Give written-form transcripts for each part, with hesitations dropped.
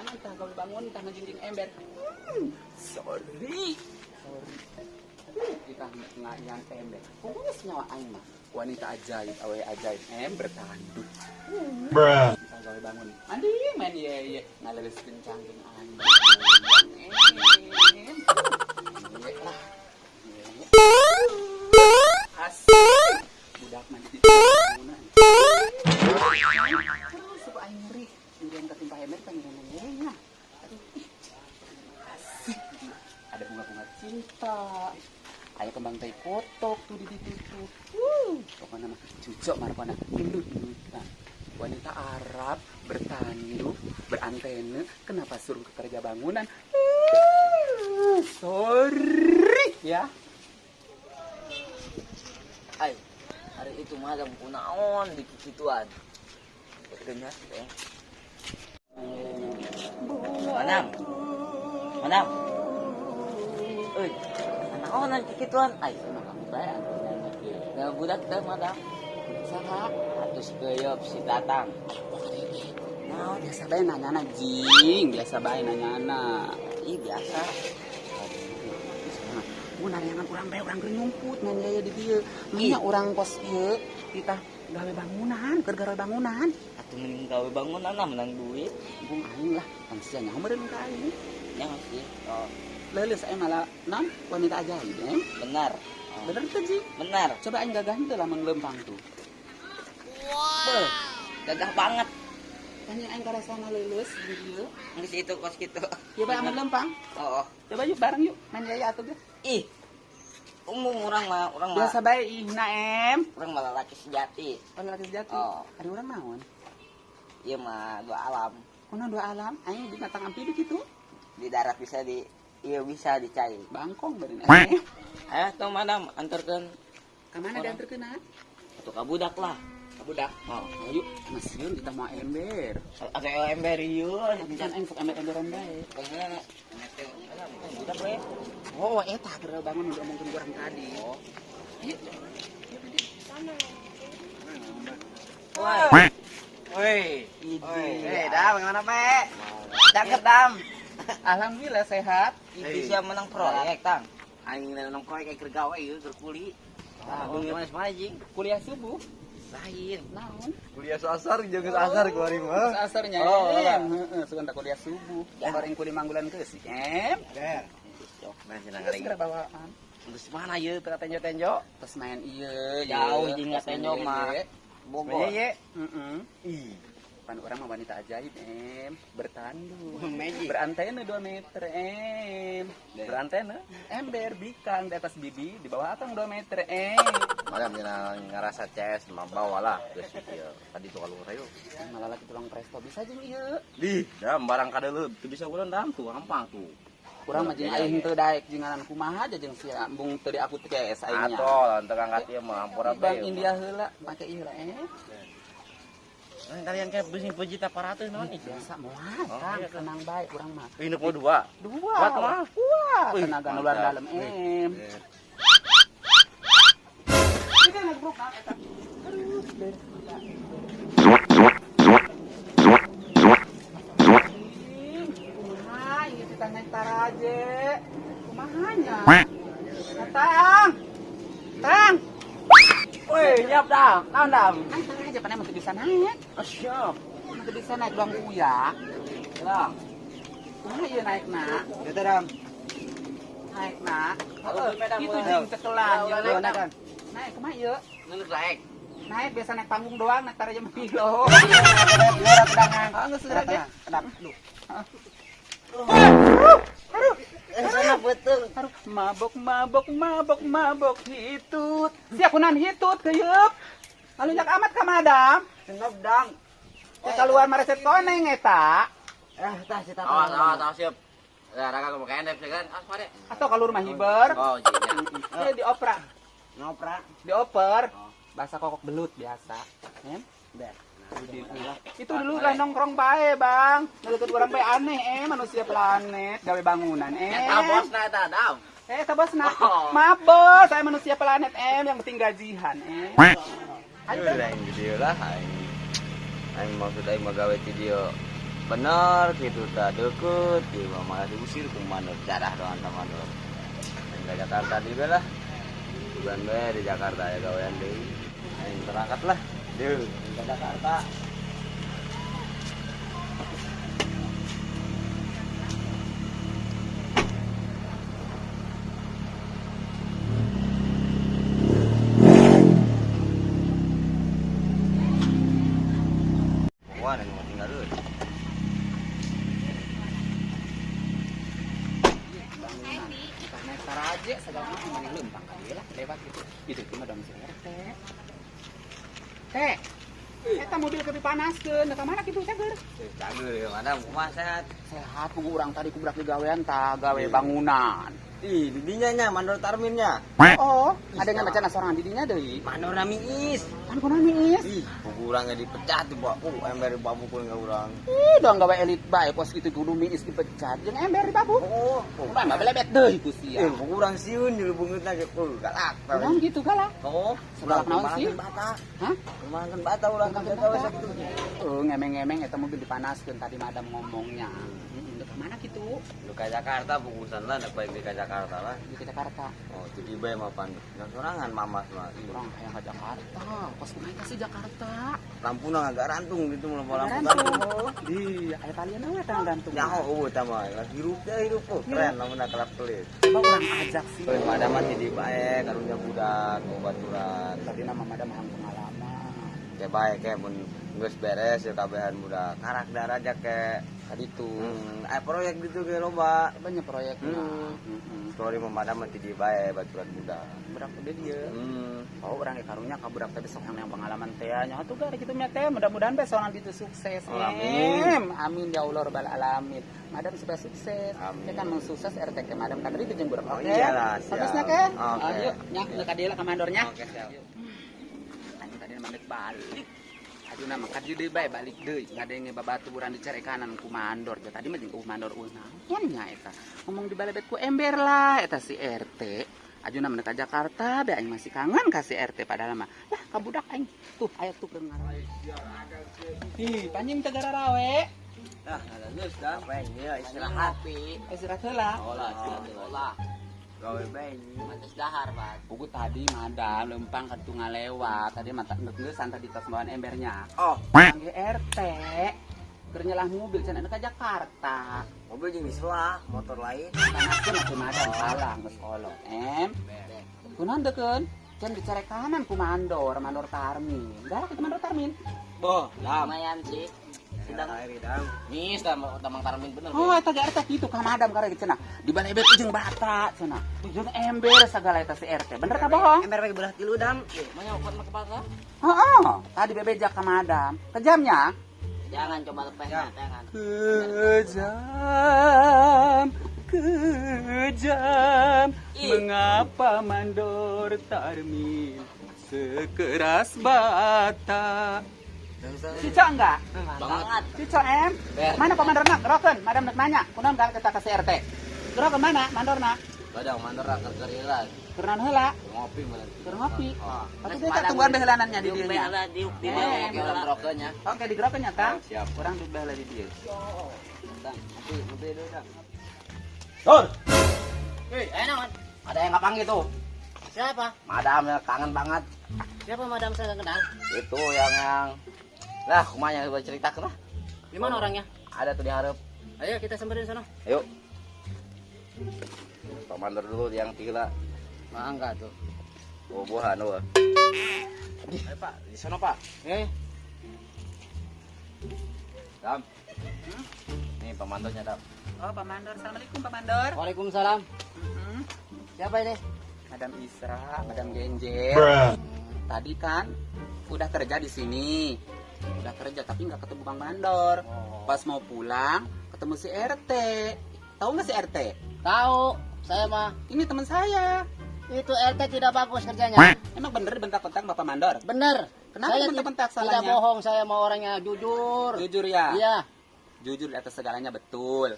Neangan tah gawe bangun tah ngajingjing ember. Sorry. Sorry. Kita ngayan ember. Pokoknya senyawa aing mah. Wanita ajaib, awe ajaib, em bertanduk. Bruh. Kita gawe bangun. Mandi main ye ye ngaleliskeun cangking aing. Em. Ye lah. Ye. Asik. Budak mandi di bangunan. Terus suku aing ngeri. Sendirian ketimpa ember pengen nanya. Aduh, ih. Asik. Ada bunga-bunga cinta. Aya kembang tai kotok tuh di ditu tuh. Pokoknya mah cucok marpana gendut-gendutan. Wanita Arab bertanduk, berantena, kenapa suruh ke kerja bangunan? Sorry ya. Ay, hari itu mah ada kunaon di kikituan. Betulnya ya. Manam. Manam. Euy, naonan kikituan? Ay, Sama kamu bae atuh. nah budak teh madam. Saha? Atuh si Geyop si Tatang. Nah, biasa bae nanyana jing, biasa bae nanyana. Ih, biasa. Mun nareangan urang bae urang keur nyumput ngan yaya di dieu. Nya urang kos ieu kita gawe bangunan, keur gawe bangunan. Atuh mending gawe bangunan lah menang duit. Bung aing lah, tong sia nyaho meureun ka aing. Ya sih. Oh, Leuleus aya malah non wanita ajaib, eh? Benar. Oh, Bener teu, Jing? Benar. Coba aing gagah henteu lamun leumpang tuh. Beuh, gagah banget. Tanya aing karasana leuleus di dieu. Geus itu kos kitu. Ya bae amun leumpang. Oh, oh. Coba yuk bareng yuk, main yaya atuh ge. Ih. Umum urang mah, urang mah. Biasa bae ihna em. Urang mah lelaki sejati. Oh, lelaki sejati. Oh. Ari urang naon? Ieu mah dua alam. Kunaon dua alam? Aing binatang amfibi kitu. Di darat bisa di iya bisa di cai. Bangkong beureun eh. Ayo tuh madam antarkeun. Ka mana dianterkeun? Atuh ka budak lah. Ka budak. Oh. Ayo, mas sieun kita mau ember. Atau ember ieu. Kan aing sok ember-emberan bae. Budak we. Oh, eta keur bangun udah omongkeun urang tadi. Oh. Ayo. Woi. Woi. Ide. Eh, Dam, gimana, Pe? Cakep, Dam. Alhamdulillah sehat. Ide siap menang proyek, Tang. Aing menang proyek keur gawe ieu keur kuli. Tah, gimana semana jing? Kuliah subuh. Lain. Naon? Kuliah asar jeung geus asar kuari mah. Asarnya. Oh, em. Heeh, sugan tak kuliah subuh. Bareng kuli manggulan keusik, em. Ber. Main cenah Geus geura bawaan. Terus mana ieu teu tenjo-tenjo? Terus main ieu, Jauh jeung tenjo mah. Bogor. Ye. Heeh. Ih. Pan urang mah wanita ajaib, em. Bertanduk. Magic. Berantena 2 meter, em. Berantena. Ember bikang di atas bibi, di bawah akang 2 meter, em. Madam cenah ngarasa CS mah bawa lah geus ieu. Tadi tuh kalung ayo. Malah lagi tulang presto bisa jeung ieu. Dih, Dam barang kadeuleuh teu bisa ulan Dam tuh gampang tuh. Urang mah jeung aing teu daek jeung ngaran kumaha aja jeung sia embung teu di aku teh CS aingnya. Atuh, teu ngangkat ieu mah ampura Bang India heula make ieu lah, eh. Nah, kalian kayak besi pejita 400 naon ih. Biasa moal, Oh, Kang, iya, Kang. tenang bae urang mah. Ini mau dua. Dua. Kuat mah. Kuat. Wih, Tenaga nu luar mantap. dalam em. Ini kan ngebruk naon eta. Aduh, beres gila. Kumaha ieu kita naik taraje? Kumaha nya? Tang. Tang. Woi, siap Dam. Naon Dam? Naik taraje pan emang teu bisa naik. Oh, siap. Emang teu bisa naik doang kuya. Dam. Kumaha ieu naikna? Gitu Dam. Naikna. Heeh, Itu jeung cekelan. Udah, Ieu naik, Dam. Naik kumaha ieu? Nunduk naik. Naik biasa naik panggung doang, naik taraje mah kilo. Ah, geus geura ge. Kedap. Eh, sana beuteung. Aduh, mabok mabok mabok mabok hitut. Sia kunan hitut keyeup. Alunyak amat ka madam. Senep, Dang. Ya keluar mareset koneng eta. Eh, tah si Tatang. Awas, awas, awas siap. Ya, raga mau kayak kan. Awas pare. Atau kalur mah hiber. Oh, jadinya. Iya diopra. Ngopra. Dioper. Bahasa kokok belut biasa. Em? Ber. Itu dulu lah nongkrong bae, Bang. Ngeleukeun urang bae aneh manusia planet gawe bangunan Eta bosna eta, Dam. Eh, eta bosna. Oh. Maaf, Bos, saya manusia planet M yang penting gajihan, em. Ayo, Ayo aing di dieu lah aing. Aing maksud aing mah gawe ti dieu. Bener gitu tah deket ieu mah malah diusir ku mandor jadah doang sama mandor. Aing ka Jakarta di lah. Bukan bae di Jakarta ya gawean deui. Aing berangkat lah. Deuh, ke Jakarta. Wah, mau tinggal dulu. Naik taraje segala macam mana lempang kali lah lewat gitu. Itu cuma dong si RT. Teh. Eta mobil kepi panaskeun, ka mana kitu cager? Cager ya, mana kumaha sehat? Sehat pugu urang tadi kubrak di gawean ta, gawe bangunan. Ih, didinya nya mandor Tarminnya. Oh, ada yang baca sorangan didinya deui. Mandor miis. Kan kunaon miis? Ih, pugu urang ge dipecat di baku, ember dibabukun ka urang. Ih, dong gawe elit bae kos kitu kudu miis dipecat jeung ember dibabu. Oh, Kumaha mah belebet deui ku sia. Ih, pugu urang sieun di beungeutna ge galak. Kunaon gitu galak? Oh, Segalak naon sih? Bata. Hah? Kemanakeun bata urang Kemanakeun kerja bata? sakitu. Ngemeng-ngemeng eta mobil dipanaskeun tadi madam ngomongnya. Heeh, ka mana kitu? Lu ka Jakarta bukusan lah, nek baik di ka Jakarta lah. Di ke Jakarta. Oh, jadi bae mah pan. Nggak sorangan mamas mah. Ih, Urang hayang ka Jakarta. Kos kumaha sih Jakarta? Lampuna agak rantung gitu mah lampu Gantung. Di aya talian eueuh eta gantung. Nyaho eueuh tah mah. Hirup teh hirup oh, keren lamun kelap kelip. Coba urang ajak sih. Euy, madam mah ti bae karunya budak baturan. Tadi nama madam hayang pengalaman. Ke bae ke mun geus beres ya kabehan budak. Karak daraja ke Kaditu. Aya proyek gitu ge loba. Banyak proyeknya. Story memadam mah ti bae baturan budak. Budak gede dia. Oh, urang ge karunya ka budak teh besok yang pengalaman teh nya atuh gare kitu nya teh mudah-mudahan besok nanti itu sukses. Oh, amin. Amin ya Allah rabbal alamin. Madam supaya sukses. Amin. Kita kan mau sukses RT ke madam kan itu jeung budak. Oh, Oke. iyalah, siap. Bagusnya ke? Oke. Ayo nya ka dieu lah ka mandornya. Oke, siap. Anjing tadi mah balik. Aduh nama ka dieu deui bae balik deui. Ngadenge babaturan dicarekanan ku mandor. Ja tadi mah jeung ku mandor eueuh naon nya eta. Ngomong di balebet ku ember lah eta si RT. Ajuna mah ka Jakarta, be aing masih kangen ka si RT padahal mah. Lah ka budak aing. Tuh aya tuh keur ngarai. Ih, panjing teh gararawe. Nah, ada geus dah. Bae ieu istirahat. Istirahat heula. Olah, olah. Gawe bae ieu. Mantes dahar, Pak. Pugu tadi madam lempang ka ditu ngalewat. Tadi mah geus tadi tas bawaan embernya. Oh, Panggil RT. Keur nyelah mobil cenah ka Jakarta. mobil jeung diselah, motor lain. Panaskeun atuh madam salah geus kolot. Em. Kunaon deukeun? Can dicarekanan ku mandor, mandor Tarmin. Galak itu mandor Tarmin. Boh, dam. Lumayan sih. Sedang air dam. Nih, tamang Tarmin bener. Oh, eta ge RT kitu ka madam karek cenah. Di balebet jeung bata cenah. Jeung ember sagala eta si RT. Bener ka bohong? Ember bagi belah tilu dam. Mau nyokot mah kepala? Heeh. Tadi bebeja ka madam. Kejamnya. Jangan coba lepeh, jangan. Kejam, kejam. Ih. Mengapa mandor Tarmin sekeras bata? Cico enggak? Banget. Cico em? Ber. Mana Pak Mandorna? Gerokeun, madam nek nanya. Kunaon galak kita ka si RT? Gerokeun mana mandorna? Badang mandor keur-keurilan. Keur naon heula? Ngopi mah. Keur ngopi. Oh. Tapi kita tungguan behelanannya di dieu nya. Diuk di Eh, dieu orang rokeunnya. Oke, digerokeun nya, Tang. Siap. Urang duduk baheula di dieu. Dam, ngopi, ngopi dulu dam. Dor. Hei, naon? Ada yang nggak panggil tuh. Siapa? Madam ya kangen banget. Siapa madam saya nggak kenal? Itu yang lah kumanya coba ceritakan lah. Di mana orangnya? Ada tuh di hareup. Ayo kita samperin sana. Ayo. Pak mandor dulu yang tila. Mangga tuh. Oh, buahan oh. Ayo Pak, di sana Pak. Eh, Dam. Nih Pak mandornya Dam. Oh, Pak Mandor. Assalamualaikum, Pak Mandor. Waalaikumsalam. Mm-mm. Siapa ini? Madam Isra, Madam Genjer. Tadi kan udah kerja di sini. Udah kerja tapi nggak ketemu Bang Mandor. Pas mau pulang ketemu si RT. Tahu nggak si RT? Tahu, saya mah. Ini teman saya. Itu RT tidak bagus kerjanya. Emang bener bentak-bentak Bapak Mandor? Bener. Kenapa Saya bentak-bentak tidak salahnya? bohong, saya mau orangnya jujur. Jujur ya? Iya, Jujur di atas segalanya betul.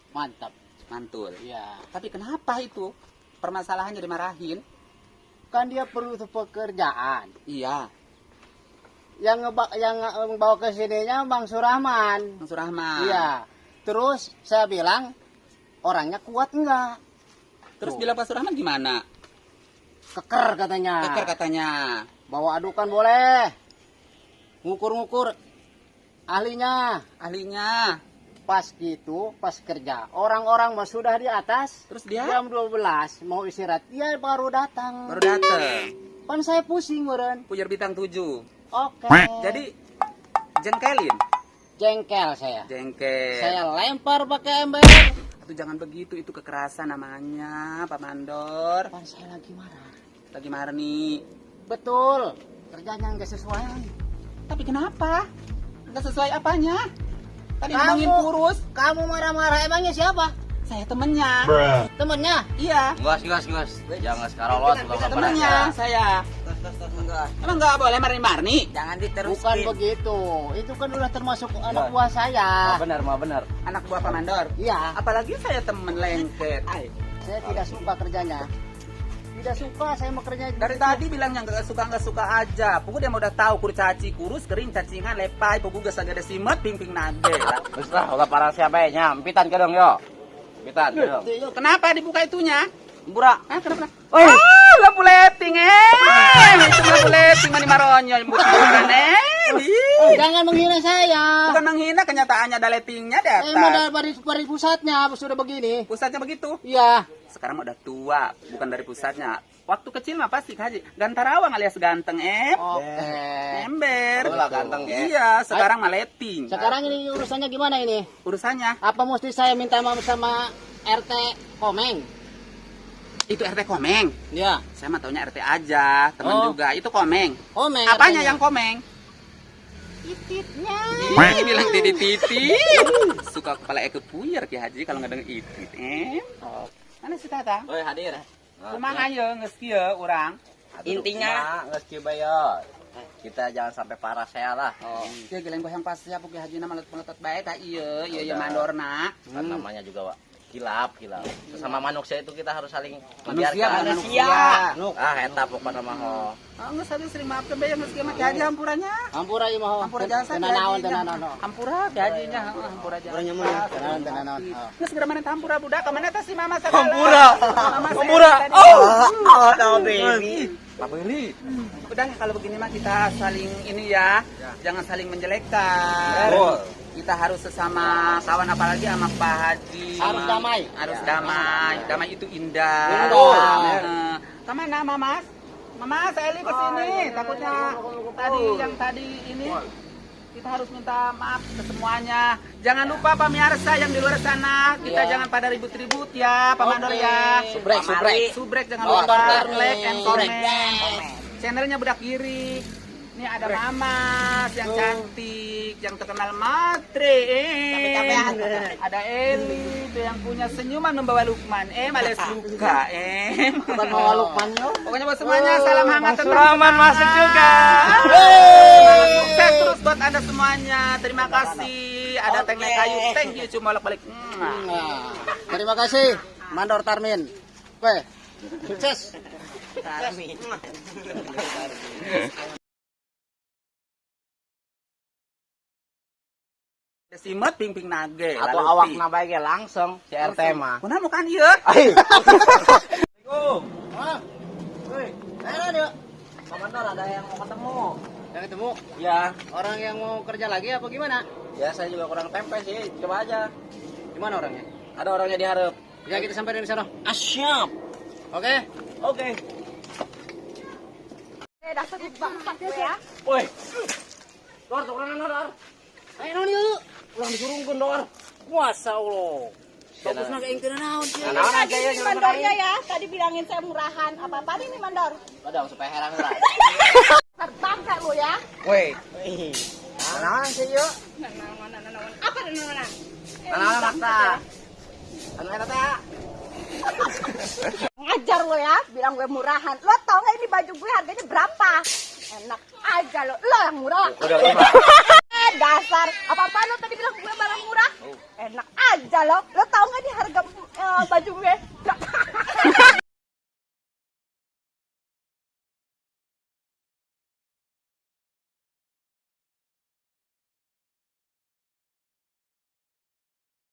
mantap. Mantul. Iya. Tapi kenapa itu? Permasalahannya dimarahin. Kan dia perlu pekerjaan. Iya. Yang bawa ke sininya Bang Surahman. Bang Surahman. Iya. Terus saya bilang orangnya kuat enggak? Terus Tuh. bilang Pak Surahman gimana? Keker katanya. Keker katanya. Bawa adukan boleh. Ngukur-ngukur ahlinya. Ahlinya. Pas gitu, pas kerja. Orang-orang mah sudah di atas. Terus dia Jam 12 mau istirahat, dia baru datang. baru datang. Pan saya pusing meureun. Puyer bintang 7. Oke. Jadi jengkelin. Jengkel saya. Jengkel. Saya lempar pakai ember. Atau jangan begitu, itu kekerasan namanya, Pak Mandor. Pan saya lagi marah. Lagi marah nih. Betul. Kerjanya nggak sesuai. Tapi kenapa? Nggak sesuai apanya? Tadi Kamu- ngomongin kurus. Kamu marah-marah emangnya siapa? Saya temennya. Temennya? Iya. Gas, gas, gas. Jangan sekarang lo suka Temennya saya. Emang nggak boleh marni-marni? Jangan diteruskin. Bukan begitu. Itu kan udah termasuk anak buah saya. Benar, mah benar. Anak buah Pak Mandor. Iya. Apalagi saya temen lengket. Ay, Saya tidak suka kerjanya. Tidak suka saya mau kerja. dari tadi bilangnya nggak suka aja. Pugu dia mau udah tahu kurcaci kurus kering cacingan lepai pugu gak sagada simet ping ping nage. Lah. Terus lah, ulah parah siapa ya? Empitan ke dong yo. Empitan ke dong. Kenapa dibuka itunya? Bura. Ah, kenapa? Oi. Ah, lampu leting eh. Itu lampu leting mani maronyo bukan eh. Ih. Jangan menghina saya. Bukan menghina, kenyataannya ada letingnya di Emang atas. dari pusatnya sudah begini. Pusatnya begitu. Iya. Sekarang mah udah tua, bukan dari pusatnya. Waktu kecil mah pasti Haji Gantarawang alias ganteng eh. Oke. Ember. Betul lah, ganteng, ya. Iya, sekarang mah leting. Sekarang ini urusannya gimana ini? Urusannya Apa mesti saya minta maaf sama RT Komeng? itu RT Komeng. Iya. Saya mah taunya RT aja, teman Oh. juga. Itu Komeng. Komeng. Apanya RT-nya. yang Komeng? Tititnya. Ih, bilang titit titit. Suka kepala eke puyer Ki Haji kalau ngedenger itit. Eh. Mana si Tata? Oi, hadir. Kumaha ye geus kieu urang? Intinya geus kieu bae yo. Kita jangan sampai parah saya lah. Oh, ya geleng yang pas siap Ki Haji na meletot-meletot bae tah ieu, ieu ieu Udah. mandorna. Kan namanya juga, Pak. Kilap, kilap. Sesama manusia itu kita harus saling Manusia membiarkan. manusia. Ah, eta pokokna mah ho. Oh, geus habis sering maaf ke bae geus kieu mah Ki Haji hampurannya. Hampura ieu mah. Hampura jasa Ki Teu nanaon, Hajinya. teu nanaon. Hampura Ki Hajinya, heeh, hampura jasa. Teu nanaon, teu nanaon. Oh. Geus geura mana hampura budak ka mana teh si mama sagala. Hampura. Hampura. Oh. Oh, no, baby. Pak Beli. Udah kalau begini mah kita saling ini ya, jangan saling menjelekkan. Betul. Kita harus sesama kawan apalagi sama Pak Haji. Harus damai. Harus damai. Damai itu indah. Betul. Heeh. Kemana Mamas? Mama, saya Eli ke sini. Takutnya tadi yang tadi ini kita harus minta maaf ke semuanya. Jangan lupa pemirsa yang di luar sana, kita Iya. jangan pada ribut-ribut ya, Pak Mandor Oke. ya. Subrek, subrek. Subrek jangan Oh, lupa Tarmin. like and Subrek. comment. Channelnya Budak Girik. Ini ada Mamas yang cantik, yang terkenal matre. Capek-capean. Ada Eli itu yang punya senyuman membawa Lukman. Males luka. Bukan mau Lukman yo. Pokoknya buat semuanya salam hangat tentang Surahman masuk juga. Semangat sukses terus buat Anda semuanya. Terima kasih. Ada Oke. Teng Kayu. Thank you cuma balik. Nah, terima kasih Mandor Tarmin. Oke. Sukses. Tarmin. Simet ping ping nage. Atau awak bae ge langsung si RT mah. Kunaon mukaan ieu? Ai. Ah. Woi, ayo yuk. Pak Mandor ada yang mau ketemu. Yang ketemu Ya, orang yang mau kerja lagi apa gimana? ya saya juga kurang tempe sih. Coba aja. Gimana orangnya? Ada orangnya diharap. Ya kita sampai di sana. Asyap. Oke. Oke. Dasar bangsat gue ya. Woi. Dor, tukeran dor. Ayo naon yuk. Ulang disurungkeun dor. Kuasa Allah. Bagus na kayak naon sih. Naon Tadi aja ya ini mandornya ya, tadi bilangin saya murahan. Apa-apa ini mandor? Udah supaya heran lah. Terbangsa lu ya. Woi. Naon sih yuk? Apa dan mana? Naon maksa. Anu eta teh. Ngajar lo ya, bilang gue murahan. Lo tau gak ini baju gue harganya berapa? Enak aja lo, lo yang murah. Udah lima. Dasar, apa-apa lo tadi bilang gue barang murah? Enak aja lo, lo tau gak nih harga baju gue?